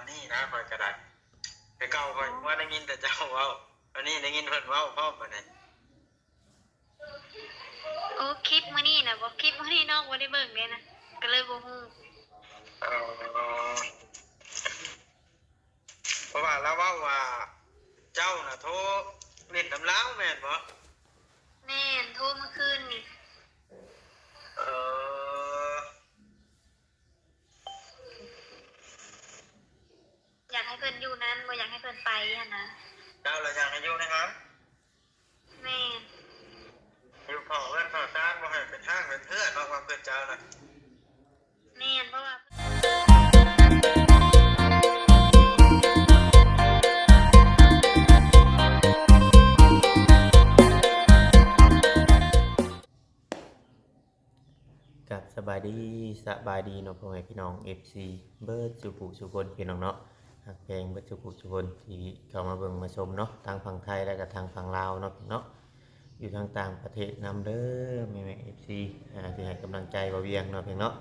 ນີ້ນະ ຂ້ອຍກໍໄດ້ ແຕ່ເກົ່າຂ້ອຍ ອໍ ວ່າໄດ້ຍິນແຕ່ເຈົ້າເວົ້າ ອັນນີ້ໄດ້ຍິນເພິ່ນເວົ້າພ້ອມບັດນີ້. ໂອ້ ຄລິບມື້ນີ້ນະບໍ? ຄລິບມື້ນີ້ນ້ອງບໍ່ໄດ້ເບິ່ງເດ້ນະ ກໍເລີຍບໍ່ຮູ້. ອໍ ເພາະວ່າລາວເວົ້າວ່າເຈົ້ານະໂທຫຼິ້ນນຳລາວແມ່ນບໍ່? ແມ່ນ ໂທມື້ຄືນນີ້. ເອີ ຢາກໃຫ້ເພິ່ນຢູ່ນຳ ບໍ່ຢາກໃຫ້ເພິ່ນໄປຫັ້ນນະ. ເຈົ້າລະຢາກໃຫ້ຢູ່ໃນຫັ້ນ? ແມ່ນ. ຢູ່ເຝົ້າເຮືອນເຝົ້າຊານ ບໍ່ໃຫ້ເປັນຮ້າງເປັນເຮືອເນາະ ວ່າເພື່ອນເຈົ້ານະ. ແມ່ນ ເພາະວ່າ ກັບສະບາຍດີ ສະບາຍດີເນາະ ພໍ່ແມ່ພີ່ນ້ອງ ເອັຟຊີ ເບິດສູ່ຜູ້ສູ່ຄົນພີ່ນ້ອງເນາະ ຮັກແພງເບິດສູ່ຜູ້ສູ່ຄົນທີ່ເຂົ້າມາເບິ່ງມາຊົມເນາະ ທັງຝັ່ງໄທ ແລະກະທັງຝັ່ງລາວເນາະ ພີ່ນ້ອງເນາະ ຢູ່ທາງຕ່າງປະເທດນຳເດີ ແມ່ໆ ເອັຟຊີ ອ່າ ທີ່ໃຫ້ກຳລັງໃຈບ່າວວຽງເນາະ ພີ່ນ້ອງເນາະ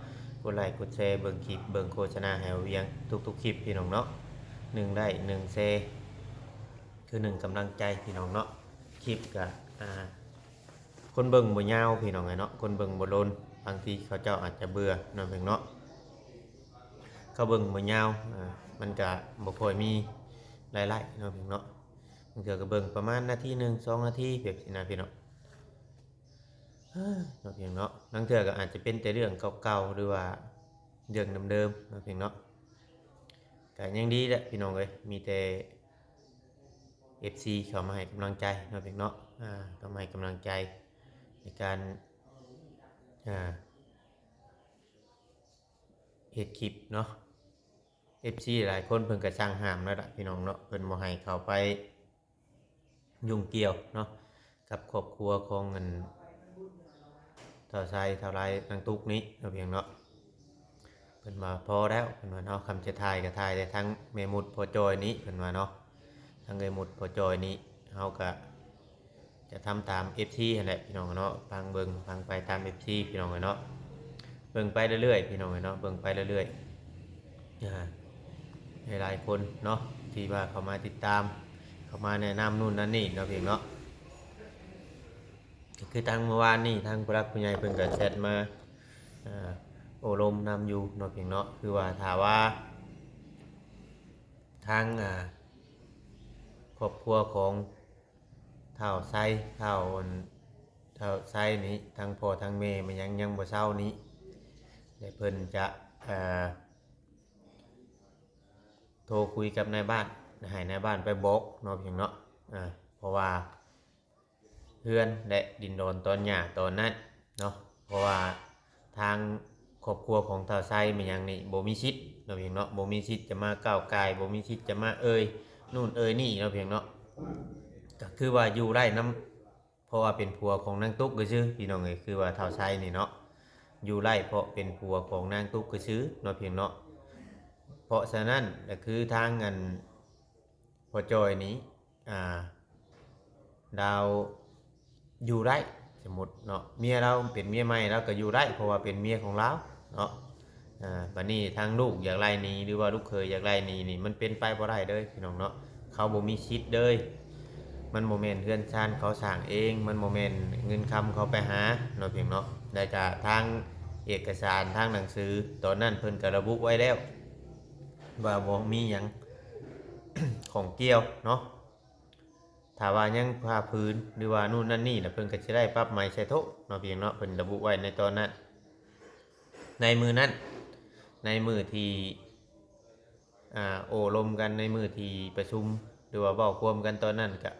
ກົດໄລກົດແຊ ເບິ່ງຄລິບ ເບິ່ງໂຄສະນາໃຫ້ບ່າວວຽງທຸກໆຄລິບ ພີ່ນ້ອງເນາະ ໜຶ່ງໄລ ໜຶ່ງແຊ ຄືໜຶ່ງກຳລັງໃຈ ພີ່ນ້ອງເນາະ ຄລິບກະ ອ່າ ຄົນເບິ່ງບໍ່ຍາວພີ່ນ້ອງເອີຍເນາະ ຄົນເບິ່ງບໍ່ດົນ ບາງທີເຂົາເຈົ້າອາດຈະເບື່ອເນາະ ພີ່ນ້ອງເນາະ ເຂົາເບິ່ງບໍ່ຍາວ ມັນກະບໍ່ຄ່ອຍມີລາຍໄດ້ເນາະ ພີ່ນ້ອງເນາະ ບາງເທື່ອກໍເບິ່ງປະມານນາທີໜຶ່ງ ສອງນາທີແບບຊີ້ນະ ພີ່ນ້ອງ ເນາະ ພີ່ນ້ອງເນາະ ບາງເທື່ອກໍອາດຈະເປັນແຕ່ເລື່ອງເກົ່າໆ ຫຼືວ່າເລື່ອງເດີມໆ ເນາະ ພີ່ນ້ອງເນາະ ກະຍັງດີແຫຼະ ພີ່ນ້ອງເອີຍ ມີແຕ່ ເອັຟຊີ ເຂົ້າມາໃຫ້ກຳລັງໃຈເນາະ ພີ່ນ້ອງເນາະ ອ່າ ເຂົ້າມາໃຫ້ກຳລັງໃຈໃນການ ອ່າ ເຮັດຄລິບເນາະ ເອັຟຊີ ຫຼາຍຄົນເພິ່ນກໍສັ່ງຫ້າມແລ້ວລະ ພີ່ນ້ອງເນາະ ເພິ່ນບໍ່ໃຫ້ເຂົ້າໄປຫຍຸ້ງກ່ຽວເນາະ ກັບຄອບຄົວຂອງອັນ ທ້າວໄຊ ທ້າວໄລ ນາງຕຸກນີ້ເນາະ ພີ່ນ້ອງເນາະ ເພິ່ນວ່າພໍແລ້ວ ເພິ່ນວ່າເນາະ ຄຳຈະຖ່າຍກໍຖ່າຍແຕ່ທາງແມ່ມຸດພໍ່ຈ່ອຍນີ້ ເພິ່ນວ່າເນາະ ທາງເອື້ອຍມຸດພໍ່ຈ່ອຍນີ້ ເຮົາກໍຈະທຳຕາມເອັຟຊີຫັ້ນແຫຼະ ພີ່ນ້ອງເນາະ ຟັງເບິ່ງຟັງໄປຕາມເອັຟຊີ ພີ່ນ້ອງເນາະ ເບິ່ງໄປເລື້ອຍໆ ພີ່ນ້ອງເນາະ ເບິ່ງໄປເລື້ອຍໆ ອ່າ ຫຼາຍໆຄົນເນາະ ທີ່ວ່າເຂົ້າມາຕິດຕາມ ເຂົ້າມາແນະນຳນັ້ນນັ້ນນີ້ເນາະ ພີ່ນ້ອງເນາະ ກໍຄືທາງເມື່ອວານນີ້ ທາງຜູ້ຫຼັກຜູ້ໃຫຍ່ເພິ່ນກໍແຊັດມາ ອ່າ ໂອ້ລົມນຳຢູ່ເນາະ ພີ່ນ້ອງເນາະ ຄືວ່າຖ້າວ່າທາງ ອ່າ ຄອບຄົວຂອງທ້າວໄຊ ທ້າວ ອັນ ທ້າວໄຊນີ້ ທັງພໍ່ທັງແມ່ມາຍັງ ຍັງບໍ່ເຊົານີ້ ແລະເພິ່ນຈະ ເອີ ໂທຄຸຍກັບນາຍບ້ານ ໃຫ້ນາຍບ້ານໄປບອກເນາະ ພີ່ນ້ອງເນາະ ເພາະວ່າ ເຮືອນ ແລະ ດິນດອນຕອນຫຍ້າຕອນນັ້ນເນາະ ເພາະວ່າທາງຄອບຄົວຂອງທ້າວໄຊແມ່ນຫຍັງນີ້ ບໍ່ມີສິດເນາະ ພີ່ນ້ອງເນາະ ບໍ່ມີສິດຈະມາກ້າວກ່າຍ ບໍ່ມີສິດຈະມາເອີ່ຍນັ້ນເອີ່ຍນີ້ເນາະ ພີ່ນ້ອງເນາະ ກໍຄືວ່າຢູ່ໄດ້ນຳ ເພາະວ່າເປັນຜົວຂອງນາງຕຸກຊື່ໆ ພີ່ນ້ອງເອີຍ ຄືວ່າທ້າວໄຊນີ້ເນາະ ຢູ່ໄດ້ເພາະເປັນຜົວຂອງນາງຕຸກຊື່ໆເນາະ ພີ່ນ້ອງເນາະ ເພາະສະນັ້ນ ກໍຄືທາງ ອັນ ພໍ່ຈ່ອຍນີ້ ອ່າ ລາວຢູ່ໄດ້ ສົມມຸດເນາະ ເມຍລາວເປັນເມຍໃໝ່ ລາວກໍຢູ່ໄດ້ ເພາະວ່າເປັນເມຍຂອງລາວເນາະ ອ່າ ບາດນີ້ທາງລູກຢາກໄລ່ໜີ ຫຼືວ່າລູກເຂີຍຢາກໄລ່ໜີນີ້ ມັນເປັນໄປບໍ່ໄດ້ເລີຍ ພີ່ນ້ອງເນາະ ເຂົາບໍ່ມີສິດເລີຍ ມັນບໍ່ແມ່ນເຮືອນຊານເຂົາສ້າງເອງ ມັນບໍ່ແມ່ນເງິນຄຳເຂົາໄປຫາເນາະ ພີ່ນ້ອງເນາະ ແລະກະທາງເອກະສານ ທາງໜັງສື ຕອນນັ້ນເພິ່ນກະລະບຸໄວ້ແລ້ວ ວ່າບໍ່ມີຫຍັງ ຂອງກ່ຽວເນາະ ຖ້າວ່າຍັງຝ່າຝືນ ຫຼືວ່ານັ້ນນັ້ນນີ້ນະ ເພິ່ນກໍຊິໄດ້ປັບໃໝໃສ່ໂທດເນາະ ພີ່ນ້ອງເນາະ ເພິ່ນລະບຸໄວ້ໃນຕອນນັ້ນ ໃນມື້ນັ້ນ ໃນມື້ທີ່ ອ່າ ໂອ້ລົມກັນ ໃນມື້ທີ່ປະຊຸມ ຫຼືວ່າເວົ້າຄວາມກັນຕອນນັ້ນ ກະ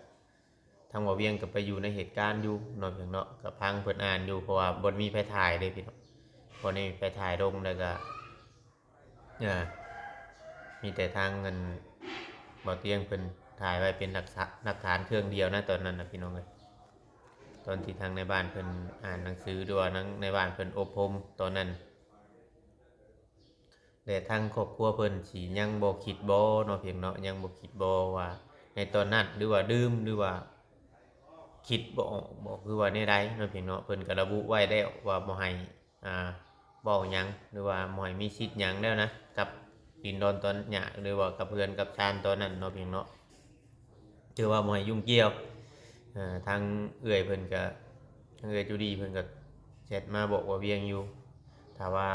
ທາງບ່າວວຽງກໍໄປຢູ່ໃນເຫດການຢູ່ເນາະ ພີ່ນ້ອງເນາະ ກໍຟັງເພິ່ນອ່ານຢູ່ ເພາະວ່າບໍ່ໄດ້ມີໃຜຖ່າຍເດ້ ພີ່ນ້ອງ ບໍ່ໄດ້ມີໃຜຖ່າຍລົງ ແລ້ວກໍ ອ່າ ມີແຕ່ທາງ ອັນ ບ່າວຕຽງເພິ່ນຖ່າຍໄວ້ເປັນຫຼັກສະ ຫຼັກຖານເຄື່ອງດຽວນະ ຕອນນັ້ນນະ ພີ່ນ້ອງເອີຍ ຕອນທີ່ທາງນາຍບ້ານເພິ່ນອ່ານໜັງສື ຫຼືວ່ານາງ ນາຍບ້ານເພິ່ນອົບຮົມຕອນນັ້ນ ແລະ ທາງຄອບຄົວເພິ່ນຊິຍັງບໍ່ຄິດບໍ່ເນາະ ພີ່ນ້ອງເນາະ ຍັງບໍ່ຄິດບໍ່ວ່າໃນຕອນນັ້ນ ຫຼືວ່າລືມ ຫຼືວ່າຄິດບໍ່ອອກບໍ່ ຄືວ່າແນວໃດເນາະ ພີ່ນ້ອງເນາະ ເພິ່ນກໍລະບຸໄວ້ແລ້ວວ່າບໍ່ໃຫ້ ອ່າ ເວົ້າຫຍັງ ຫຼືວ່າບໍ່ໃຫ້ມີສິດຫຍັງແລ້ວນະ ກັບ ດິນດອນຕອນຫຍ້າ ຫຼືວ່າກັບເຮືອນກັບຊານຕອນນັ້ນເນາະ ພີ່ນ້ອງເນາະ. ຖືວ່າບໍ່ໃຫ້ຫຍຸ້ງກ່ຽວ. ເອີ ທາງເອື້ອຍເພິ່ນກະ ທາງເອື້ອຍຈູດີເພິ່ນກະແຊັດມາບອກບ່າວວຽງຢູ່. ຖ້າວ່າ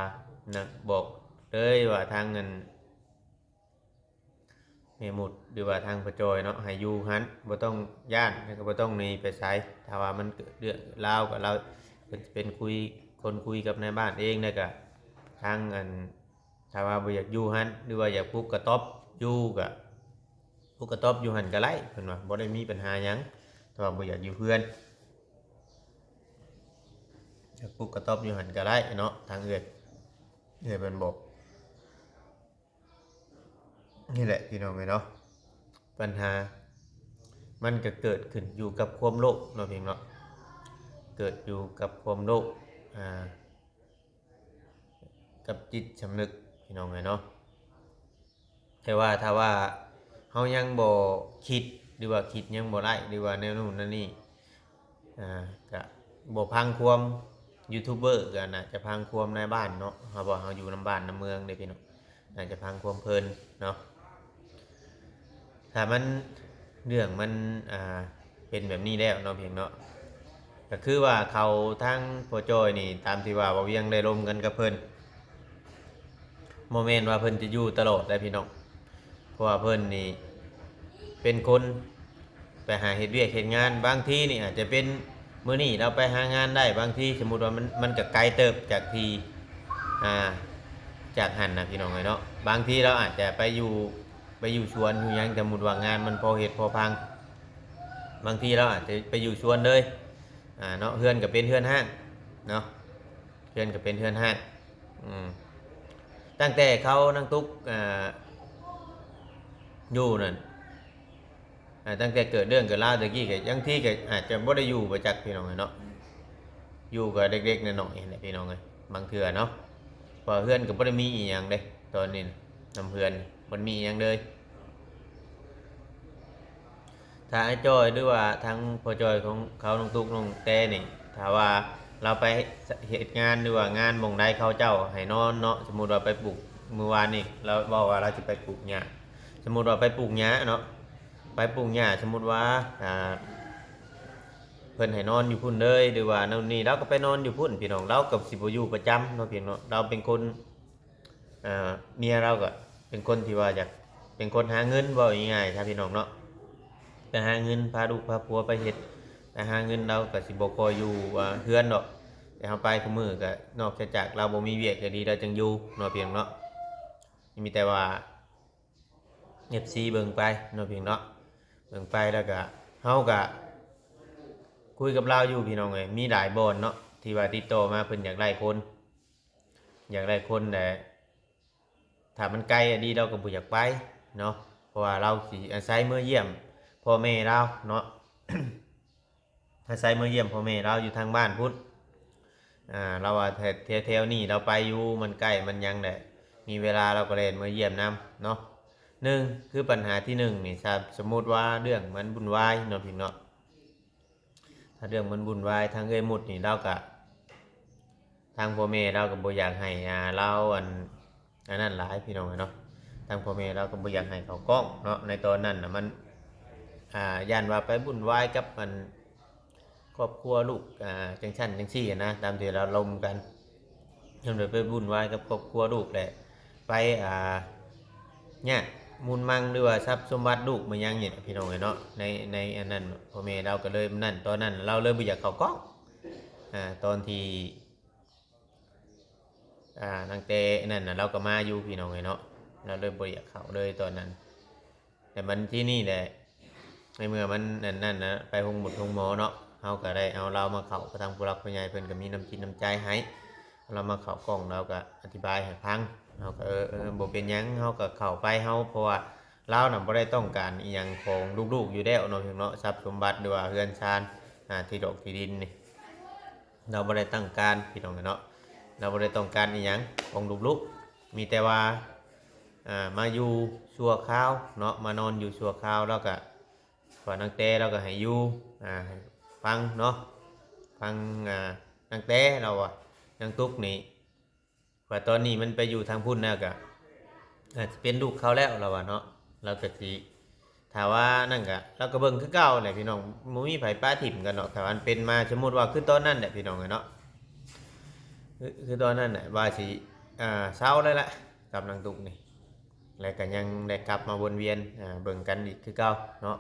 ນະ ບອກເລີຍວ່າທາງອັນ ແມ່ໝຸດ ຫຼືວ່າທາງພໍ່ຈ່ອຍເນາະ ໃຫ້ຢູ່ຫັ້ນ ບໍ່ຕ້ອງຢ້ານ ແລ້ວກໍບໍ່ຕ້ອງໜີໄປໃສ. ຖ້າວ່າມັນເກີດເລື່ອງລາວ ກໍລາວເປັນ ເປັນຄຸຍ ຄົນຄຸຍກັບນາຍບ້ານເອງ ແລ້ວກໍທາງອັນ ຖ້າວ່າບໍ່ຢາກຢູ່ຫັ້ນ ຫຼືວ່າຢາກປຸກກະຕ໊ອບຢູ່ ກໍປຸກກະຕ໊ອບຢູ່ຫັ້ນກໍໄດ້ ເພິ່ນວ່າ ບໍ່ໄດ້ມີບັນຫາຫຍັງ ຖ້າວ່າບໍ່ຢາກຢູ່ເຮືອນ. ຢາກປຸກກະຕ໊ອບຢູ່ຫັ້ນກໍໄດ້ເນາະ ທາງເອື້ອຍ ເອື້ອຍເພິ່ນບອກ. ນີ້ແຫຼະ ພີ່ນ້ອງເອີຍເນາະ ບັນຫາມັນກໍເກີດຂຶ້ນຢູ່ກັບຄວາມໂລບເນາະ ພີ່ນ້ອງເນາະ ເກີດຢູ່ກັບຄວາມໂລບ ອ່າ ກັບຈິດສຳນຶກ ພີ່ນ້ອງເອີຍເນາະ. ແຕ່ວ່າຖ້າວ່າເຮົາຍັງບໍ່ຄິດ ຫຼືວ່າຄິດຍັງບໍ່ໄດ້ ຫຼືວ່າແນວໂນ້ນແນວນີ້ ອ່າ ກະບໍ່ຟັງຄວາມຢູທູບເບີ ກະໜ້າຈະຟັງຄວາມນາຍບ້ານເນາະ. ເຮົາ ເພາະເຮົາຢູ່ນຳບ້ານນຳເມືອງເດ້ພີ່ນ້ອງ ໜ້າຈະຟັງຄວາມເພິ່ນເນາະ. ຖ້າມັນ ເລື່ອງມັນ ອ່າ ເປັນແບບນີ້ແລ້ວເນາະ ພີ່ນ້ອງເນາະ ກະຄືວ່າເຂົາ ທາງພໍ່ຈ່ອຍນີ້ ຕາມທີ່ວ່າບ່າວວຽງໄດ້ລົມກັນກັບເພິ່ນ ບໍ່ແມ່ນວ່າເພິ່ນຈະຢູ່ຕະຫຼອດໄດ໋ພີ່ນ້ອງ. ເພາະວ່າເພິ່ນນີ້ເປັນຄົນໄປຫາເຮັດວຽກເຮັດງານ ບາງທີນີ້ອາດຈະເປັນ ມື້ນີ້ລາວໄປຫາງານໄດ້ ບາງທີສົມມຸດວ່າມັນ ມັນກໍໄກເຕີບຈາກທີ່ ອ່າ ຈາກຫັ້ນນະ ພີ່ນ້ອງເອີຍເນາະ. ບາງທີລາວອາດຈະໄປຢູ່ ໄປຢູ່ສວນຢູ່ຫຍັງ ສົມມຸດວ່າງານມັນພໍເຮັດພໍພັງ ບາງທີລາວອາດຈະໄປຢູ່ສວນເລີຍ ອ່າ ເນາະ. ເຮືອນກໍເປັນເຮືອນຮ້າງເນາະ ເຮືອນກໍເປັນເຮືອນຮ້າງ ອືມ ຕັ້ງແຕ່ເຂົານາງຕຸກ ອ່າ ຢູ່ນັ້ນ ອ່າ ຕັ້ງແຕ່ເກີດເລື່ອງເກີດລາວແຕ່ກີ້ ກໍ ບາງທີກໍອາດຈະບໍ່ໄດ້ຢູ່ບໍ່ຈັກ ພີ່ນ້ອງເອີຍເນາະ. ຢູ່ກໍເລັກໆນ້ອຍໆຫັ້ນແຫຼະ ພີ່ນ້ອງເອີຍ ບາງເທື່ອເນາະ ເພາະວ່າເຮືອນກໍບໍ່ໄດ້ມີອີ່ຫຍັງເດ້ ຕອນນີ້ນະ ນຳເຮືອນບໍ່ໄດ້ມີອີ່ຫຍັງເລີຍ. ຖ້າອ້າຍຈ້ອຍ ຫຼືວ່າທາງພໍ່ຈ້ອຍຂອງເຂົາ ນ້ອງຕຸກ ນ້ອງແຕນີ້ ຖ້າວ່າລາວໄປເຮັດງານ ຫຼືວ່າງານໝ່ອງໃດ ເຂົາເຈົ້າໃຫ້ນອນເນາະ ສົມມຸດວ່າໄປປູກ ມື້ວານນີ້ລາວເວົ້າວ່າລາວຊິໄປປູກຫຍ້າ ສົມມຸດວ່າໄປປູກຫຍ້າເນາະ ໄປປູກຫຍ້າ ສົມມຸດວ່າ ອ່າ ເພິ່ນໃຫ້ນອນຢູ່ພຸ້ນເລີຍ ຫຼືວ່ານັ້ນນີ້ ລາວກໍໄປນອນຢູ່ພຸ້ນ ພີ່ນ້ອງ. ລາວກໍຊິບໍ່ຢູ່ປະຈຳເນາະ ພີ່ນ້ອງເນາະ ລາວເປັນຄົນ ອ່າ ເມຍລາວກໍເປັນຄົນທີ່ວ່າຢາກເປັນຄົນຫາເງິນ ເວົ້າງ່າຍໆ ຖ້າພີ່ນ້ອງເນາະ ໄປຫາເງິນ ພາລູກພາຜົວໄປເຮັດ ໄປຫາເງິນ ລາວກໍຊິບໍ່ຄ່ອຍຢູ່ ອ່າ ເຮືອນດອກ. ແຕ່ເຮົາໄປຄູ່ມື້ກໍນອກຈາກລາວບໍ່ມີວຽກກໍດີ ລາວຈັ່ງຢູ່ເນາະ ພີ່ນ້ອງເນາະ. ມີແຕ່ວ່າ ເອັຟຊີ ເບິ່ງໄປເນາະ ພີ່ນ້ອງເນາະ ເບິ່ງໄປ ແລ້ວກະເຮົາກະຄຸຍກັບລາວຢູ່ ພີ່ນ້ອງເອີຍ ມີຫຼາຍບ່ອນເນາະ ທີ່ວ່າຕິດຕໍ່ມາ ເພິ່ນຢາກໄດ້ຄົນ ຢາກໄດ້ຄົນແຫຼະ. ຖ້າມັນໄກອີ່ຫຼີ ລາວກໍບໍ່ຢາກໄປເນາະ ເພາະວ່າລາວຊິອາໄສເມືອຢ້ຽມພໍ່ແມ່ລາວເນາະ ອາໄສເມືອຢ້ຽມພໍ່ແມ່ລາວຢູ່ທາງບ້ານພຸ້ນ. ອ່າ ລາວວ່າແຖວ ແຖວໆນີ້ລາວໄປຢູ່ ມັນໃກ້ມັນຫຍັງແຫຼະ ມີເວລາລາວກໍແລ່ນເມືອຢ້ຽມນຳເນາະ. ໜຶ່ງ ຄືບັນຫາທີໜຶ່ງນີ້ ຖ້າສົມມຸດວ່າເລື່ອງມັນວຸ່ນວາຍເນາະ ພີ່ນ້ອງເນາະ ຖ້າເລື່ອງມັນວຸ່ນວາຍ ທາງເອື້ອຍມຸດນີ້ລາວກະ ທາງພໍ່ແມ່ລາວກໍບໍ່ຢາກໃຫ້ ອ່າ ລາວ ອັນ ອັນນັ້ນຫຼາຍ ພີ່ນ້ອງເອີຍເນາະ. ທາງພໍ່ແມ່ລາວກໍບໍ່ຢາກໃຫ້ເຂົ້າກ້ອງເນາະ ໃນຕອນນັ້ນນະ ມັນ ອ່າ ຢ້ານວ່າໄປວຸ່ນວາຍກັບ ອັນ ຄອບຄົວລູກ ອ່າ ຈັ່ງຊັ້ນຈັ່ງຊີ້ນະ ຕາມທີ່ລາວລົມກັນ ຢ້ານວ່າໄປວຸ່ນວາຍກັບຄອບຄົວລູກແຫຼະ ໄປ ອ່າ ຍາກມູນມັງ ຫຼືວ່າຊັບສົມບັດລູກມາຫຍັງນີ້ນະ ພີ່ນ້ອງເອີຍເນາະ. ໃນ ໃນອັນນັ້ນ ພໍ່ແມ່ລາວກໍເລີຍນັ້ນ ຕອນນັ້ນລາວເລີຍບໍ່ຢາກເຂົ້າກ້ອງ ອ່າ ຕອນທີ່ ອ່າ ຕັ້ງແຕ່ນັ້ນນະ ລາວກໍມາຢູ່ ພີ່ນ້ອງເອີຍເນາະ ລາວເລີຍບໍ່ຢາກເຂົ້າເລີຍຕອນນັ້ນ. ແຕ່ມັນທີ່ນີ້ແຫຼະ ໃນເມື່ອມັນນັ້ນ ນັ້ນນະ ໄປໂຮງໝົດໂຮງໝໍເນາະ ເຮົາກໍໄດ້ເອົາລາວມາເຂົ້າ ທາງຜູ້ຫຼັກຜູ້ໃຫຍ່ເພິ່ນກໍມີນ້ຳຈິດນ້ຳໃຈໃຫ້ ລາວມາເຂົ້າກ້ອງ ລາວກໍອະທິບາຍໃຫ້ຟັງ ເຮົາກໍ ເອີ ເອີ ບໍ່ເປັນຫຍັງ ເຮົາກໍເຂົ້າໄປເຮົາ ເພາະວ່າລາວນະບໍ່ໄດ້ຕ້ອງການອີ່ຫຍັງຂອງລູກໆຢູ່ແລ້ວເນາະ ພີ່ນ້ອງເນາະ ຊັບສົມບັດ ຫຼືວ່າເຮືອນຊານ ອ່າ ທີ່ດອກທີ່ດິນນີ້ ລາວບໍ່ໄດ້ຕ້ອງການ ພີ່ນ້ອງເນາະ ລາວບໍ່ໄດ້ຕ້ອງການອີ່ຫຍັງຂອງລູກໆ ມີແຕ່ວ່າ ອ່າ ມາຢູ່ຊົ່ວຄາວເນາະ ມານອນຢູ່ຊົ່ວຄາວ ລາວກະ ວ່ານາງແຕ ລາວກະໃຫ້ຢູ່ ອ່າ ໃຫ້ຟັງເນາະ ຟັງ ອ່າ ນາງແຕ ລາວວ່າ ນາງຕຸກນີ້ ວ່າຕອນນີ້ມັນໄປຢູ່ທາງພຸ້ນແລ້ວກະ ອາດຈະເປັນລູກເຂົາແລ້ວ ລາວວ່າເນາະ. ລາວກໍຊິ ຖ້າວ່ານັ້ນກໍ ລາວກໍເບິ່ງຄືເກົ່າແຫຼະພີ່ນ້ອງ, ບໍ່ມີໃຜປະຖິ້ມກັນດອກ. ຖ້າວ່າມັນເປັນມາ ສົມມຸດວ່າຄືຕອນນັ້ນແຫຼະພີ່ນ້ອງເອີຍເນາະ, ຄື ຄືຕອນນັ້ນແຫຼະ ວ່າຊິ ອ່າ ເຊົາແລ້ວລະ ກັບນາງຕຸກນີ້, ແລ້ວກໍຍັງໄດ້ກັບມາວົນວຽນ ອ່າ ເບິ່ງກັນອີກຄືເກົ່າເນາະ.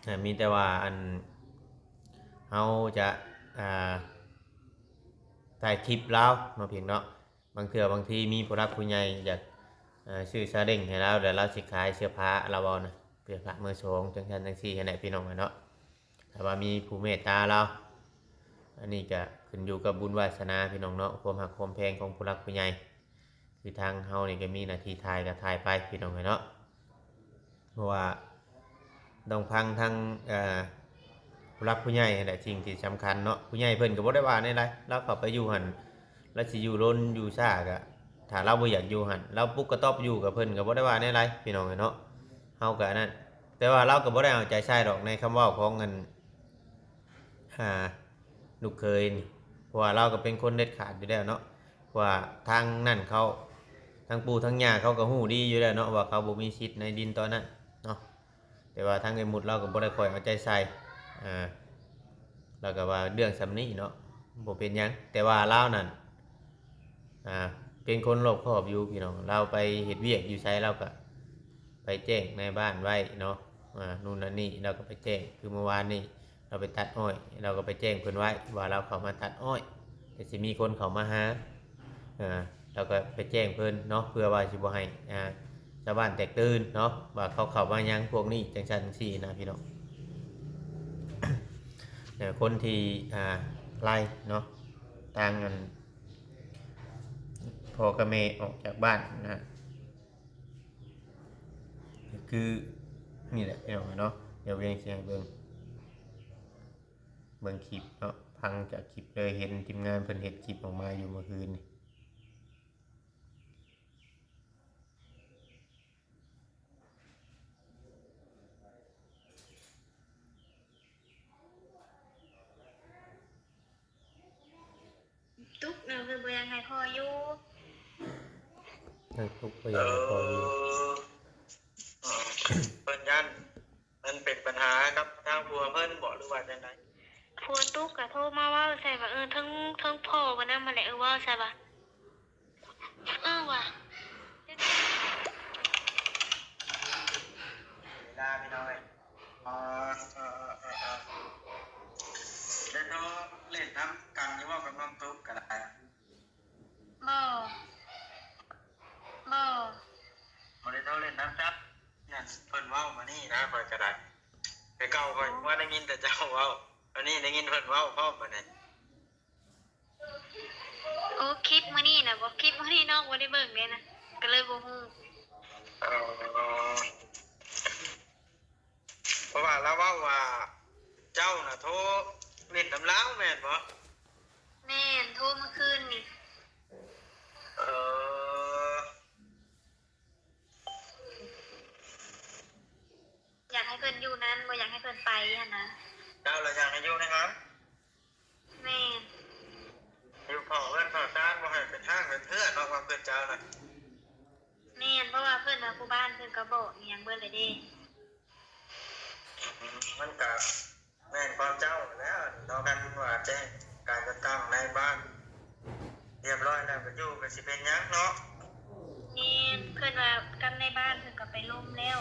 ອ່າ ມີແຕ່ວ່າ ອັນ ເຮົາຈະ ອ່າ ຖ່າຍຄລິບລາວເນາະ ພີ່ນ້ອງເນາະ. ບາງເທື່ອບາງທີມີຜູ້ຫຼັກຜູ້ໃຫຍ່ຢາກ ເອີ ຊື້ຊາເລັ້ງໃຫ້ລາວ ແລ້ວລາວຊິຂາຍເສື້ອຜ້າ ລາວເວົ້ານະ, ເສື້ອຜ້າມືສອງ ຈັ່ງຊັ້ນຈັ່ງຊີ້ຫັ້ນແຫຼະ ພີ່ນ້ອງເອີຍເນາະ. ຖ້າວ່າມີຜູ້ເມດຕາລາວ, ອັນນີ້ກໍຂຶ້ນຢູ່ກັບບຸນວາສະໜາ ພີ່ນ້ອງເນາະ, ຄວາມຮັກຄວາມແພງຂອງຜູ້ຫຼັກຜູ້ໃຫຍ່. ຄືທາງເຮົານີ້ກໍມີໜ້າທີ່ຖ່າຍກໍຖ່າຍໄປ ພີ່ນ້ອງເອີຍເນາະ. ເພາະວ່າຕ້ອງຟັງທາງ ເອີ ຜູ້ຫຼັກຜູ້ໃຫຍ່ຫັ້ນແຫຼະ ສິ່ງທີ່ສຳຄັນເນາະ. ຜູ້ໃຫຍ່ເພິ່ນກໍບໍ່ໄດ້ວ່າແນວໃດ, ລາວເຂົ້າໄປຢູ່ຫັ້ນ ລາວຊິຢູ່ດົນຢູ່ຊ້າກໍ ຖ້າລາວບໍ່ຢາກຢູ່ຫັ້ນ ລາວປຸກກະຕອບຢູ່ ກໍເພິ່ນກໍບໍ່ໄດ້ວ່າແນວໃດ ພີ່ນ້ອງເອີຍເນາະ. ເຮົາກໍອັນນັ້ນ ແຕ່ວ່າລາວກໍບໍ່ໄດ້ເອົາໃຈໃສ່ດອກ ໃນຄຳເວົ້າຂອງອັນ ອ່າ ລູກເຂີຍນີ້, ເພາະວ່າລາວກໍເປັນຄົນເດັດຂາດຢູ່ແລ້ວເນາະ. ເພາະວ່າທາງນັ້ນເຂົາ ທາງປູ່ທາງຍ່າເຂົາກໍຮູ້ດີຢູ່ແລ້ວເນາະ ວ່າເຂົາບໍ່ມີສິດໃນດິນຕອນນັ້ນເນາະ. ແຕ່ວ່າທາງເອື້ອຍມຸດລາວກໍບໍ່ໄດ້ຄ່ອຍເອົາໃຈໃສ່ ອ່າ ລາວກໍວ່າເລື່ອງສ່ຳນີ້ເນາະ ບໍ່ເປັນຫຍັງ. ແຕ່ວ່າລາວນັ້ນ ອ່າ ເປັນຄົນລອບຄອບຢູ່ ພີ່ນ້ອງ, ລາວໄປເຮັດວຽກຢູ່ໃສ ລາວກໍໄປແຈ້ງນາຍບ້ານໄວ້ເນາະ, ອ່າ ໂນ່ນນັ້ນນີ້ ລາວກໍໄປແຈ້ງ. ຄືເມື່ອວານນີ້ ລາວໄປຕັດອ້ອຍ ລາວກໍໄປແຈ້ງເພິ່ນໄວ້ວ່າລາວເຂົ້າມາຕັດອ້ອຍ ແຕ່ຊິມີຄົນເຂົ້າມາຫາ ເອີ ລາວກໍໄປແຈ້ງເພິ່ນເນາະ ເພື່ອວ່າຊິບໍ່ໃຫ້ ອ່າ ຊາວບ້ານແຕກຕື່ນເນາະ ວ່າເຂົາເຂົ້າມາຫຍັງພວກນີ້ ຈັ່ງຊັ້ນຈັ່ງຊີ້ນະ ພີ່ນ້ອງ. ເອີ ຄົນທີ່ ອ່າ ໄລ່ເນາະ ທາງອັນ ພໍ່ກັບແມ່ອອກຈາກບ້ານນະ ຄືນີ້ແຫຼະ ພີ່ນ້ອງເນາະ. ດຽວວຽງຊິໃຫ້ເບິ່ງ ເບິ່ງຄລິບເນາະ, ຟັງຈາກຄລິບເລີຍ. ເຫັນທີມງານເພິ່ນເຮັດຄລິບອອກມາຢູ່ມື້ຄືນນີ້. ຕຸກນະ ເພິ່ນບໍ່ຢາກໃຫ້ພໍ່ຢູ່. ນາງຕຸກບໍ່ຢາກໃຫ້ພໍ່ຢູ່. ເອີ ເພິ່ນຢ້ານມັນເປັນບັນຫາກັບທາງຜົວເພິ່ນບໍ ຫຼືວ່າຈັ່ງໃດ? ຜົວຕຸກກະໂທມາເວົ້າໃສ່ວ່າ ເອີ ເທິງ ເທິງພໍ່ເພິ່ນນຳຫັ້ນແຫຼະ ເອີ ເວົ້າໃສ່ວ່າ ເອີວ່າ ເວລາພີ່ນ້ອງເອີຍ ເອີ ເອີ ເອີ ເອີ ໄດ້ໂທຫຼິ້ນນຳກັນຢູ່ບໍ່ກັບນ້ອງຕຸກກໍໄດ້? ບໍ່ ບໍ່ ບໍ່ໄດ້ໂທຫຼິ້ນນຳຈັກ ນັ້ນເພິ່ນເວົ້າມານີ້ນະ ຂ້ອຍກໍໄດ້ ແຕ່ເກົ່າຂ້ອຍວ່າໄດ້ຍິນແຕ່ເຈົ້າເວົ້າ ອັນນີ້ໄດ້ຍິນເພິ່ນເວົ້າພ້ອມບັດນີ້. ໂອ້ ຄລິບມື້ນີ້ນະບໍ? ຄລິບມື້ນີ້ນ້ອງບໍ່ໄດ້ເບິ່ງເດ້ນະ ກໍເລີຍບໍ່ຮູ້. ເອີ ເພາະວ່າລາວເວົ້າວ່າເຈົ້ານະໂທຫຼິ້ນນຳລາວແມ່ນບໍ່? ແມ່ນ ໂທມື້ຄືນນີ້. ເອີ ຢາກໃຫ້ເພິ່ນຢູ່ນຳ ບໍ່ຢາກໃຫ້ເພິ່ນໄປຫັ້ນນະ. ເຈົ້າລະຢາກໃຫ້ຢູ່ໃນຫັ້ນ? ແມ່ນ. ຢູ່ເຝົ້າເຮືອນເຝົ້າຊານ ບໍ່ໃຫ້ເປັນຮ້າງເປັນເຮືອນເນາະ ວ່າເພິ່ນເຈົ້ານະ. ແມ່ນ ເພາະວ່າເພິ່ນວ່າຜູ້ບ້ານເພິ່ນກໍບອກອີ່ຫຍັງເບິດແລ້ວເດ້. ມັນກະແມ່ນຄວາມເຈົ້າແລ້ວເນາະ ຄັນວ່າແຈ້ງການຈັດຕັ້ງໃນບ້ານຮຽບຮ້ອຍແລ້ວ ກໍຢູ່ກໍຊິເປັນຫຍັງເນາະ. ແມ່ນ ເພິ່ນວ່າກັບນາຍບ້ານເພິ່ນກໍໄປລົມແລ້ວ.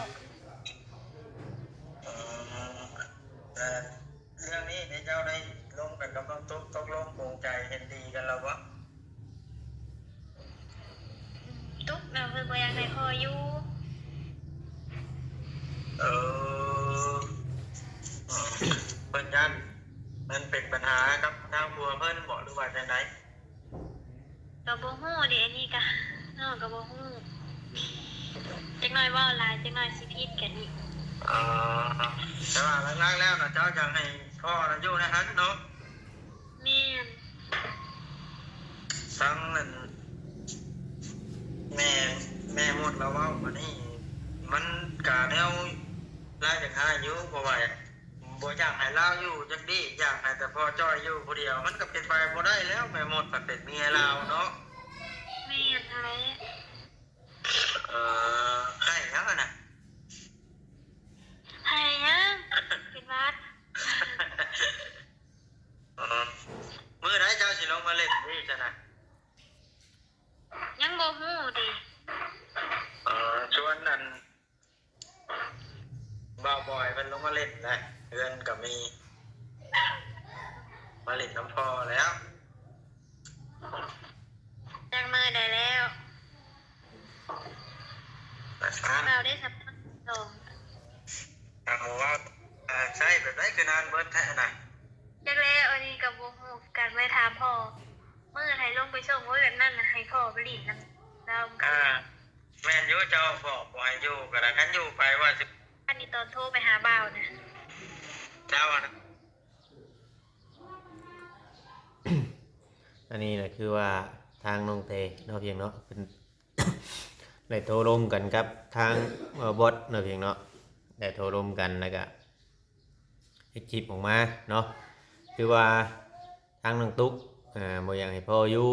ເອີ ແຕ່ເລື່ອງນີ້ເດ ເຈົ້າໄດ້ລົມກັນກັບນ້ອງຕຸກ ຕົກລົງປົງໃຈເຫັນດີກັນແລ້ວບໍ່? ຕຸກນະ ເພິ່ນບໍ່ຢາກໃຫ້ພໍ່ຢູ່. ເອີ ເພິ່ນຢ້ານມັນເປັນບັນຫາກັບທາງຜົວເພິ່ນບໍ ຫຼືວ່າຈັ່ງໃດ? ກໍບໍ່ຮູ້ເດ ອັນນີ້ກະ ນ້ອງກໍບໍ່ຮູ້ ຈັກໜ້ອຍເວົ້າຫຼາຍ ຈັກໜ້ອຍຊິຜິດກັນອີກ. ເອີ ແຕ່ວ່າຫຼັກໆແລ້ວນະ ເຈົ້າຢາກໃຫ້ພໍ່ນະຢູ່ໃນຫັ້ນເນາະ? ແມ່ນ. ທັງນັ້ນ ແມ່ ແມ່ມົດລາວເວົ້າມານີ້ ມັນກະແນວລາວຢາກຮ້າຍຢູ່ ເພາະວ່າບໍ່ຢາກໃຫ້ລາວຢູ່ຈັກດີ້ ຢາກໃຫ້ແຕ່ພໍ່ຈ້ອຍຢູ່ຜູ້ດຽວ ມັນກໍເປັນໄປບໍ່ໄດ້ແລ້ວ ແມ່ມົດພັດເປັນເມຍລາວເນາະ. ແມ່ນຫັ້ນແຫຼະ. ເອີ ໄຫ້ຫຍັງຫັ້ນນະ? ໄຫ້ຫຍັງ? ເປັນຫວັດ. ເອີ ມື້ໃດເຈົ້າຊິລົງມາຫຼິ້ນນີ້ຊັ້ນນະ? ຍັງບໍ່ຮູ້ຕິ. ເອີ ຊວນອັນ ບ່າວບອຍເພິ່ນລົງມາຫຼິ້ນແຫຼະ ເຮືອນກໍມີ ມາຫຼິ້ນນຳພໍ່ແລ້ວ. ຈັກມື້ໄດ້ແລ້ວ? ສາມ. ເວົ້າໄດ້ສຳສອງ. ເອົາເວົ້າ ເອີ ໃຊ້ແບບໃດຄືນານເບິດແທ້ນະ? ຈັກແລ້ວ ອັນນີ້ກໍບໍ່ຮູ້ຄືກັນ ໄວ້ຖາມພໍ່. ມື້ໃດລົງໄປສົ່ງ ໂອ້ຍ ແບບນັ້ນນະ ໃຫ້ພໍ່ໄປຫຼິ້ນນຳລາວ. ອ່າ ແມ່ນຢູ່ ເຈົ້າບອກບໍ່ໃຫ້ຢູ່ກໍໄດ້ ຄັນຢູ່ໄປວ່າຊິ ອັນນີ້ຕອນໂທໄປຫາບ່າວນະ ເຈົ້ານະ. ອັນນີ້ນະ ຄືວ່າທາງນ້ອງເຕເນາະ ພຽງເນາະ ເພິ່ນໄດ້ໂທລົມກັນກັບທາງ ເອີ ບອດເນາະ ພຽງເນາະ ໄດ້ໂທລົມກັນ ແລ້ວກະເຮັດຄລິບອອກມາເນາະ ຄືວ່າ ທາງນ້ອງຕຸກ ເອີ ບໍ່ຢາກໃຫ້ພໍ່ຢູ່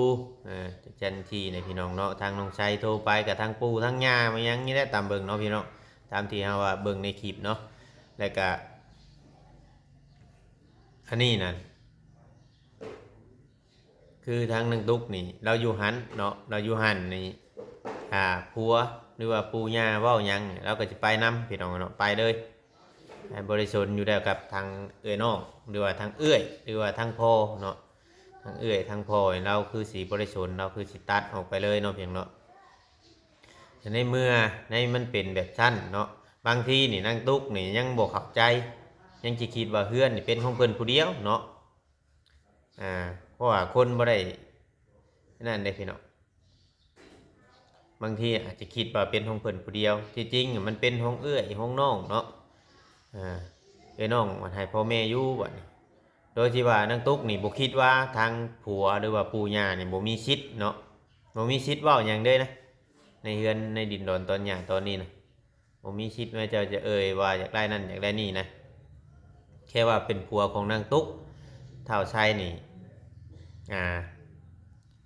ເອີ ຈັກຈັ່ງຊີ້ນະພີ່ນ້ອງເນາະ. ທາງນ້ອງໄຊໂທໄປກໍທັງປູ່ທັງຍ່າມາຫຍັງນີ້ແຫຼະ ຕາມເບິ່ງເນາະພີ່ນ້ອງ ຕາມທີ່ເຮົາວ່າເບິ່ງໃນຄລິບເນາະ. ແລ້ວກະ ອັນນີ້ນະ ຄືທາງນ້ອງຕຸກນີ້ ລາວຢູ່ຫັ້ນເນາະ ລາວຢູ່ຫັ້ນນີ້ ຖ້າຜົວ ຫຼືວ່າປູ່ຍ່າເວົ້າຫຍັງ ລາວກໍຊິໄປນຳ ພີ່ນ້ອງເນາະ ໄປເລີຍ. ບໍ່ໄດ້ສົນຢູ່ແລ້ວກັບທາງເອື້ອຍນ້ອງ ຫຼືວ່າທາງເອື້ອຍ ຫຼືວ່າທາງພໍ່ເນາະ ທາງເອື້ອຍທາງພໍ່ນີ້ ລາວຄືຊິບໍ່ໄດ້ສົນ ລາວຄືຊິຕັດອອກໄປເລີຍເນາະ ພຽງເນາະ. ໃນເມື່ອໃນມັນເປັນແບບຊັ້ນເນາະ ບາງທີນີ້ນາງຕຸກນີ້ຍັງບໍ່ເຂົ້າໃຈ ຍັງຊິຄິດວ່າເຮືອນນີ້ເປັນຂອງເພິ່ນຜູ້ດຽວເນາະ. ອ່າ ເພາະວ່າຄົນບໍ່ໄດ້ນັ້ນເດ້ພີ່ນ້ອງ ບາງທີອາດຈະຄິດວ່າເປັນຂອງເພິ່ນຜູ້ດຽວ ທີ່ຈິງມັນເປັນຂອງເອື້ອຍຂອງນ້ອງເນາະ. ເອື້ອຍນ້ອງມັນໃຫ້ພໍ່ແມ່ຢູ່ບັດນີ້ ໂດຍທີ່ວ່ານາງຕຸກນີ້ບໍ່ຄິດວ່າທາງຜົວ ຫຼືວ່າປູ່ຍ່ານີ້ບໍ່ມີສິດເນາະ ບໍ່ມີສິດເວົ້າຫຍັງເລີຍນະ ໃນເຮືອນໃນດິນດອນຕອນຫຍ້າຕອນນີ້ນະ. ບໍ່ມີສິດວ່າເຈົ້າຈະເອີ່ຍວ່າຢາກໄດ້ນັ້ນຢາກໄດ້ນີ້ນະ ແຄ່ວ່າເປັນຜົວຂອງນາງຕຸກ ທ້າວໄຊນີ້ ອ່າ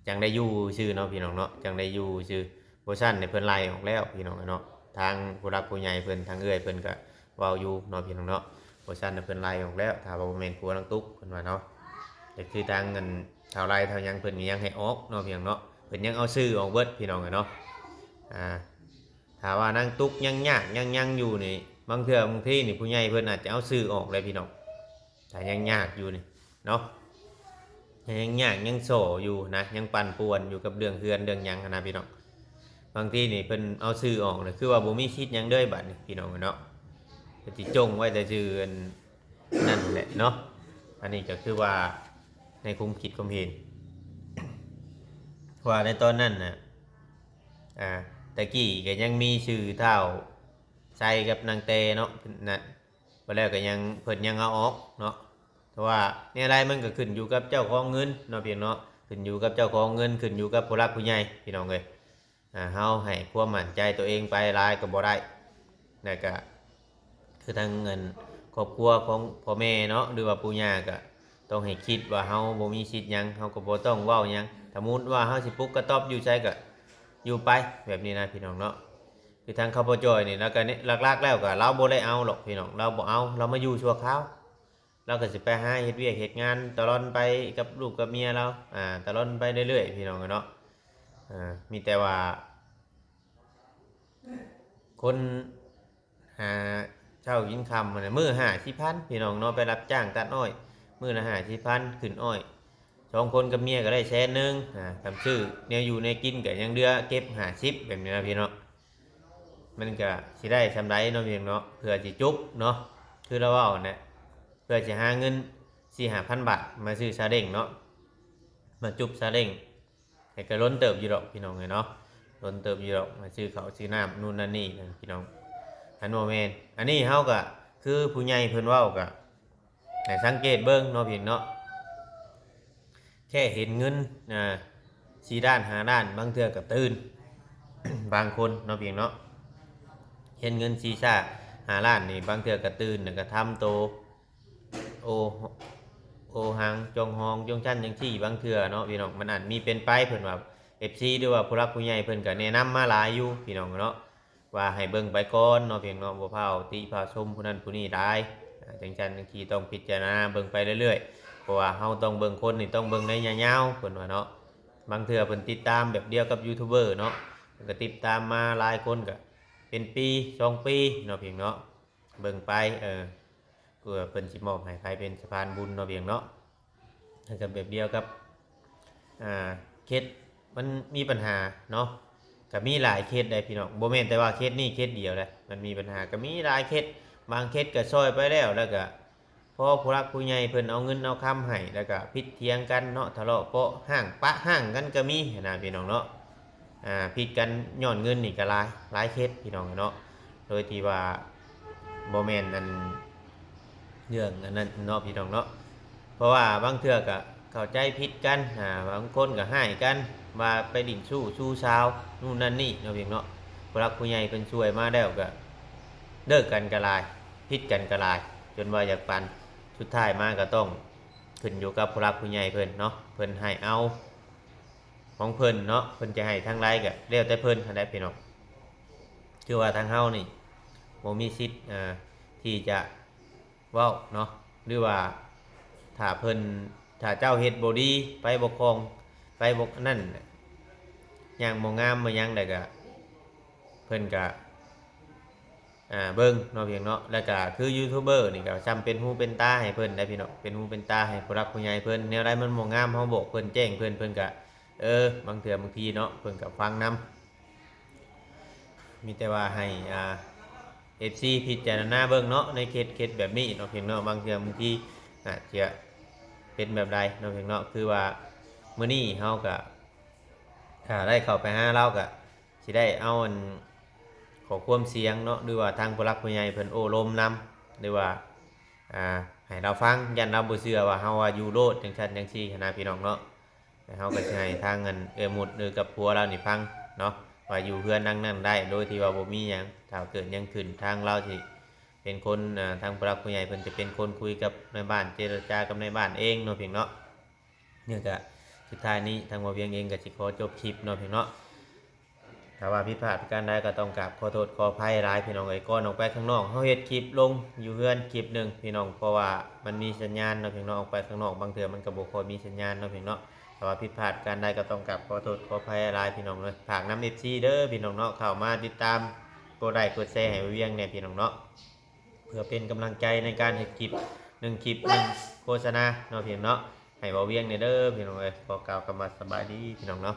ຈັ່ງໄດ້ຢູ່ຊື່ເນາະ ພີ່ນ້ອງເນາະ ຈັ່ງໄດ້ຢູ່ຊື່. ບໍ່ຊັ້ນນີ້ເພິ່ນໄລ່ອອກແລ້ວ ພີ່ນ້ອງເນາະ. ທາງຜູ້ຫຼັກຜູ້ໃຫຍ່ເພິ່ນ ທາງເອື້ອຍເພິ່ນກໍເວົ້າຢູ່ເນາະ ພີ່ນ້ອງເນາະ ບໍ່ຊັ້ນນີ້ເພິ່ນໄລ່ອອກແລ້ວ ຖ້າວ່າບໍ່ແມ່ນຜົວນາງຕຸກ ເພິ່ນວ່າເນາະ. ກໍຄືທາງອັນທ້າວໄລ່ທ້າວຫຍັງເພິ່ນກໍຍັງໃຫ້ອອກເນາະ ພີ່ນ້ອງເນາະ ເພິ່ນຍັງເອົາຊື່ອອກເບິດ ພີ່ນ້ອງເອີຍເນາະ. ອ່າ ຖ້າວ່ານາງຕຸກຍັງຍາກຍັງຫຍັງຢູ່ນີ້ ບາງເທື່ອບາງທີນີ້ຜູ້ໃຫຍ່ເພິ່ນອາດຈະເອົາຊື່ອອກເລີຍພີ່ນ້ອງ ຖ້າຍັງຍາກຢູ່ນີ້ເນາະ ຍັງຍາກຍັງສໍ້ຢູ່ນະ ຍັງປັ່ນປ່ວນຢູ່ກັບເລື່ອງເຮືອນເລື່ອງຫຍັງຫັ້ນນະພີ່ນ້ອງ. ບາງທີນີ້ເພິ່ນເອົາຊື່ອອກນີ້ ຄືວ່າບໍ່ມີສິດຫຍັງເລີຍບາດນີ້ພີ່ນ້ອງເນາະ ເພິ່ນຊິຈົ່ງໄວ້ແຕ່ຊື່ອັນ ນັ້ນແຫຼະເນາະ. ອັນນີ້ກໍຄືວ່າໃນຄວາມຄິດຄວາມເຫັນ ເພາະວ່າໃນຕອນນັ້ນນະ ອ່າ ແຕ່ກີ້ກໍຍັງມີຊື່ທ້າວໄຊກັບນາງແຕເນາະ ນັ້ນ ບໍ່ແລ້ວກໍຍັງ ເພິ່ນຍັງເອົາອອກເນາະ. ແຕ່ວ່າແນວໃດມັນກໍຂຶ້ນຢູ່ກັບເຈົ້າຂອງເງິນເນາະ ພີ່ນ້ອງເນາະ ຂຶ້ນຢູ່ກັບເຈົ້າຂອງເງິນ ຂຶ້ນຢູ່ກັບຜູ້ຫຼັກຜູ້ໃຫຍ່ ພີ່ນ້ອງເອີຍ. ອ່າ ເຮົາໃຫ້ຄວາມໝັ້ນໃຈຕົວເອງໄປຫຼາຍກໍບໍ່ໄດ້ ແລ້ວກະຄືທາງອັນຄອບຄົວຂອງພໍ່ແມ່ເນາະ ຫຼືວ່າປູ່ຍ່າກະຕ້ອງໃຫ້ຄິດວ່າເຮົາບໍ່ມີສິດຫຍັງ ເຮົາກໍບໍ່ຕ້ອງເວົ້າຫຍັງ. ສົມມຸດວ່າເຮົາຊິປຸກກະຕ໊ອບຢູ່ໃສກະຢູ່ໄປ ແບບນີ້ນະ ພີ່ນ້ອງເນາະ. ຄືທາງຄອບຄົວຈ້ອຍນີ້ ລາວກະ ຫຼັກໆແລ້ວກະລາວບໍ່ໄດ້ເອົາດອກ ພີ່ນ້ອງ ລາວບໍ່ເອົາ ລາວມາຢູ່ຊົ່ວຄາວ. ລາວກໍຊິໄປຫາເຮັດວຽກເຮັດງານຕະຫຼອນໄປກັບລູກກັບເມຍລາວ ອ່າ ຕະຫຼອນໄປເລື້ອຍໆ ພີ່ນ້ອງເອີຍເນາະ. ເອີ ມີແຕ່ວ່າຄົນຫາເຊົ້າກິນຄ່ຳ ມື້ລະຫ້າສິບພັນ ພີ່ນ້ອງເນາະ ໄປຮັບຈ້າງຕັດອ້ອຍ ມື້ລະຫ້າສິບພັນ ຂຶ້ນອ້ອຍ ສອງຄົນກັບເມຍກໍໄດ້ແສນໜຶ່ງ ອ່າ ກຳຊື້ແນວຢູ່ແນວກິນກໍຍັງເຫຼືອເກັບຫ້າສິບ ແບບນີ້ນະ ພີ່ນ້ອງ. ມັນກະຊິໄດ້ສ່ຳໃດເນາະ ພີ່ນ້ອງເນາະ ເພື່ອຊິຈົບເນາະ ຄືລາວເວົ້າຫັ້ນແຫຼະ ເພື່ອຊິຫາເງິນສີ່ຫ້າພັນບາດມາຊື້ຊາເລ້ງເນາະ ມາຈຸບຊາເລ້ງ ແຕ່ກະລົ້ນເຕີບຢູ່ດອກ ພີ່ນ້ອງເອີຍເນາະ ລົ້ນເຕີບຢູ່ດອກ ມາຊື້ເຂົ້າຊື້ນ້ຳ ນູ່ນນັ້ນນີ້ນະ ພີ່ນ້ອງ. ອັນບໍ່ແມ່ນ ອັນນີ້ເຮົາກະ ຄືຜູ້ໃຫຍ່ເພິ່ນເວົ້າກະ ໃຫ້ສັງເກດເບິ່ງເນາະ ພີ່ນ້ອງເນາະ ແຄ່ເຫັນເງິນ ອ່າ ສີ່ລ້ານຫ້າລ້ານ ບາງເທື່ອກໍຕື່ນ ບາງຄົນເນາະ ພີ່ນ້ອງເນາະ ເຫັນເງິນສີ່ຫ້າລ້ານນີ້ ບາງເທື່ອກໍຕື່ນ ແລ້ວກໍທຳໂຕ ໂອ ໂອຫັງ ຈອງຮອງ ຈອງຊັ້ນ ຈັ່ງຊີ້ ບາງເທື່ອເນາະ ພີ່ນ້ອງ. ມັນອາດມີເປັນໄປ ເພິ່ນວ່າ ເອັຟຊີ ຫຼືວ່າຜູ້ຫຼັກຜູ້ໃຫຍ່ເພິ່ນກໍແນະນຳມາຫຼາຍຢູ່ພີ່ນ້ອງເນາະ ວ່າໃຫ້ເບິ່ງໄປກ່ອນເນາະ ພຽງເນາະ ບໍ່ພາວຕິພາວຊົມຜູ້ນັ້ນຜູ້ນີ້ຫຼາຍ. ອ່າ ຈັ່ງຊັ້ນຈັ່ງຊີ້ ຕ້ອງພິຈາລະນາເບິ່ງໄປເລື້ອຍໆ ເພາະວ່າເຮົາຕ້ອງເບິ່ງຄົນນີ້ ຕ້ອງເບິ່ງໄລຍະຍາວ ເພິ່ນວ່າເນາະ. ບາງເທື່ອເພິ່ນຕິດຕາມແບບດຽວກັບຢູທູບເບີເນາະ ເພິ່ນກໍຕິດຕາມມາຫຼາຍຄົນ ກໍເປັນປີສອງປີເນາະ ພຽງເນາະ ເບິ່ງໄປ ເອີ ເພື່ອເພິ່ນຊິມອບໃຫ້ໃຜເປັນສະພານບຸນເນາະ ພຽງເນາະ. ແລ້ວກໍແບບດຽວກັບ ອ່າ ເຂດ ມັນມີບັນຫາເນາະ ກໍມີຫຼາຍເຂດໃດ໋ພີ່ນ້ອງ ບໍ່ແມ່ນແຕ່ວ່າເຂດນີ້ເຂດດຽວໃດ໋ ມັນມີບັນຫາກໍມີຫຼາຍເຂດ. ບາງເຂດກໍຊ່ອຍໄປແລ້ວ ແລ້ວກໍພໍຜູ້ຫຼັກຜູ້ໃຫຍ່ເພິ່ນເອົາເງິນເອົາຄຳໃຫ້ ແລ້ວກໍຜິດຖຽງກັນເນາະ ທະເລາະເປາະຮ້າງປະຮ້າງກັນກໍມີຫັ້ນນະ ພີ່ນ້ອງເນາະ. ອ່າ ຜິດກັນຍ້ອນເງິນນີ້ກໍຫຼາຍ ຫຼາຍເຂດ ພີ່ນ້ອງເນາະ ໂດຍທີ່ວ່າບໍ່ແມ່ນອັນ ເລື່ອງອັນນັ້ນເນາະ ພີ່ນ້ອງເນາະ. ເພາະວ່າບາງເທື່ອກໍເຂົ້າໃຈຜິດກັນ ອ່າ ບາງຄົນກໍຮ້າຍກັນ ວ່າໄປຫຼິ້ນຊູ້ຊູສາວ ນູ້ນນັ້ນນີ້ເນາະ ພີ່ນ້ອງເນາະ. ຜູ້ຫຼັກຜູ້ໃຫຍ່ເພິ່ນຊ່ວຍມາແລ້ວກໍເລີກກັນກໍຫຼາຍ ຜິດກັນກໍຫຼາຍ ຈົນວ່າຢາກປັນ ສຸດທ້າຍມາກໍຕ້ອງຂຶ້ນຢູ່ກັບຜູ້ຫຼັກຜູ້ໃຫຍ່ເພິ່ນເນາະ ເພິ່ນໃຫ້ເອົາຂອງເພິ່ນເນາະ ເພິ່ນຈະໃຫ້ທາງໃດກໍແລ້ວແຕ່ເພິ່ນຫັ້ນແຫຼະ ພີ່ນ້ອງ. ຄືວ່າທາງເຮົານີ້ບໍ່ມີສິດ ອ່າ ທີ່ຈະ ເວົ້າເນາະ ຫຼືວ່າຖ້າເພິ່ນ ຖ້າເຈົ້າເຮັດບໍ່ດີ ໄປບໍ່ຄ່ອງ ໄປບໍ່ອັນນັ້ນ ຍ່າງບໍ່ງາມບໍ່ຫຍັງໃດກໍ ເພິ່ນກໍ ອ່າ ເບິ່ງເນາະ ພຽງເນາະ. ແລ້ວກໍຄືຢູທູບເບີນີ້ກໍຊ່ຳເປັນຫູເປັນຕາໃຫ້ເພິ່ນໄດ໋ ພີ່ນ້ອງ ເປັນຫູເປັນຕາໃຫ້ຜູ້ຫຼັກຜູ້ໃຫຍ່ເພິ່ນ. ແນວໃດມັນບໍ່ງາມ ເຮົາບອກເພິ່ນ ແຈ້ງເພິ່ນ ເພິ່ນກໍ ເອີ ບາງເທື່ອບາງທີເນາະ ເພິ່ນກໍຟັງນຳ. ມີແຕ່ວ່າໃຫ້ ອ່າ ເອັຟຊີ ພິຈາລະນາເບິ່ງເນາະ ໃນເຂດ ເຂດແບບນີ້ເນາະ ພຽງເນາະ. ບາງເທື່ອບາງທີອາດຈະເປັນແບບໃດເນາະ ພຽງເນາະ. ຄືວ່າມື້ນີ້ເຮົາກໍ ຖ້າໄດ້ເຂົ້າໄປຫາລາວ ກໍຊິໄດ້ເອົາອັນ ຂໍ້ຄວາມສຽງເນາະ ຫຼືວ່າທາງຜູ້ຫຼັກຜູ້ໃຫຍ່ເພິ່ນໂອ້ລົມນຳ ຫຼືວ່າ ອ່າ ໃຫ້ລາວຟັງ ຢ້ານລາວບໍ່ເຊື່ອວ່າເຮົາວ່າຢູ່ໂລດ ຈັ່ງຊັ້ນຈັ່ງຊີ້ຫັ້ນນະ ພີ່ນ້ອງເນາະ. ແລ້ວເຮົາກໍຊິໃຫ້ທາງອັນເອື້ອຍມຸດ ຫຼືກັບຜົວລາວນີ້ຟັງເນາະ ວ່າຢູ່ເຮືອນຫຼັງນັ້ນໄດ້ ໂດຍທີ່ວ່າບໍ່ມີຫຍັງ. ຖ້າເກີດຫຍັງຂຶ້ນ ທາງລາວຊິເປັນຄົນ ອ່າ ທາງຜູ້ຫຼັກຜູ້ໃຫຍ່ເພິ່ນຈະເປັນຄົນຄຸຍກັບນາຍບ້ານ ເຈລະຈາກັບນາຍບ້ານເອງເນາະ ພຽງເນາະ. ນີ້ກໍສຸດທ້າຍນີ້ ທາງບ່າວວຽງເອງກໍຊິຂໍຈົບຄລິບເນາະ ພຽງເນາະ. ຖ້າວ່າຜິດພາດປະການໃດກໍຕ້ອງກາບຂໍໂທດຂໍອະໄພຫຼາຍ ພີ່ນ້ອງເອີຍ. ກ່ອນອອກໄປຂ້າງນອກ ເຮົາເຮັດຄລິບລົງຢູ່ເຮືອນຄລິບໜຶ່ງ ພີ່ນ້ອງ ເພາະວ່າມັນມີສັນຍານເນາະ ພຽງເນາະ. ອອກໄປຂ້າງນອກບາງເທື່ອມັນກໍບໍ່ຄ່ອຍມີສັນຍານເນາະ ພຽງເນາະ. ຖ້າວ່າຜິດພາດການໃດກໍຕ້ອງກາບຂໍໂທດຂໍອະໄພຫຼາຍ ພີ່ນ້ອງເອີຍ. ຝາກນຳ ເອັຟຊີ ເດີ ພີ່ນ້ອງເນາະ ເຂົ້າມາຕິດຕາມ ກົດໄລກົດແຊໃຫ້ບ່າວວຽງແດ່ ພີ່ນ້ອງເນາະ ເພື່ອເປັນກຳລັງໃຈໃນການເຮັດຄລິບ ໜຶ່ງຄລິບ ໜຶ່ງໂຄສະນາເນາະ ພີ່ນ້ອງເນາະ ໃຫ້ບ່າວວຽງແດ່ເດີ ພີ່ນ້ອງເອີຍ. ຂໍກ່າວຄຳວ່າສະບາຍດີ ພີ່ນ້ອງເນາະ.